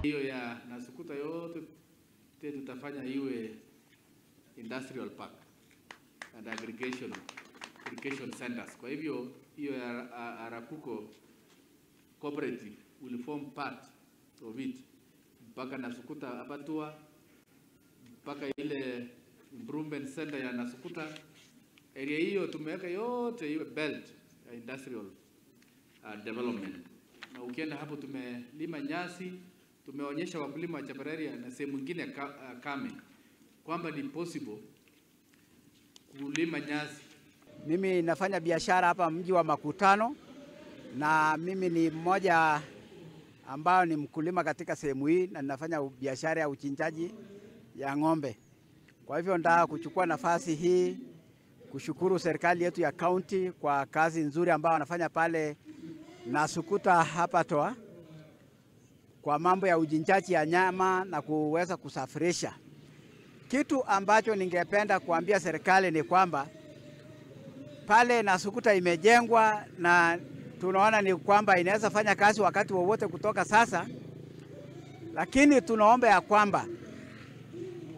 Hiyo ya Nasukuta yote tutafanya iwe industrial park and aggregation centers. Kwa hivyo hiyo ya Arakuko Cooperative will form part of it, mpaka Nasukuta abattoir, mpaka ile improvement center ya Nasukuta. Area hiyo tumeweka yote iwe belt ya industrial development. Na ukienda hapo tumelima nyasi, tumeonyesha wakulima wa Chepareria na sehemu nyingine kame kwamba ni possible kulima nyasi. Mimi nafanya biashara hapa mji wa Makutano, na mimi ni mmoja ambao ni mkulima katika sehemu hii, na ninafanya biashara ya uchinjaji ya ng'ombe. Kwa hivyo nataka kuchukua nafasi hii kushukuru serikali yetu ya county kwa kazi nzuri ambayo wanafanya pale Nasukuta hapa Toa kwa mambo ya uchinjaji ya nyama na kuweza kusafirisha. Kitu ambacho ningependa kuambia serikali ni kwamba pale Nasukuta imejengwa na tunaona ni kwamba inaweza fanya kazi wakati wowote kutoka sasa, lakini tunaomba ya kwamba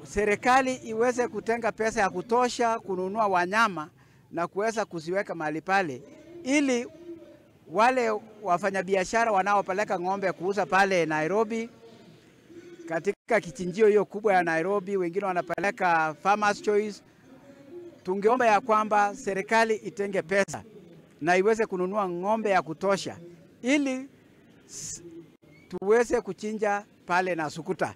serikali iweze kutenga pesa ya kutosha kununua wanyama na kuweza kuziweka mahali pale, ili wale wafanyabiashara wanaopeleka ng'ombe kuuza pale Nairobi katika kichinjio hiyo kubwa ya Nairobi, wengine wanapeleka Farmers Choice. Tungeomba ya kwamba serikali itenge pesa na iweze kununua ng'ombe ya kutosha ili tuweze kuchinja pale Nasukuta.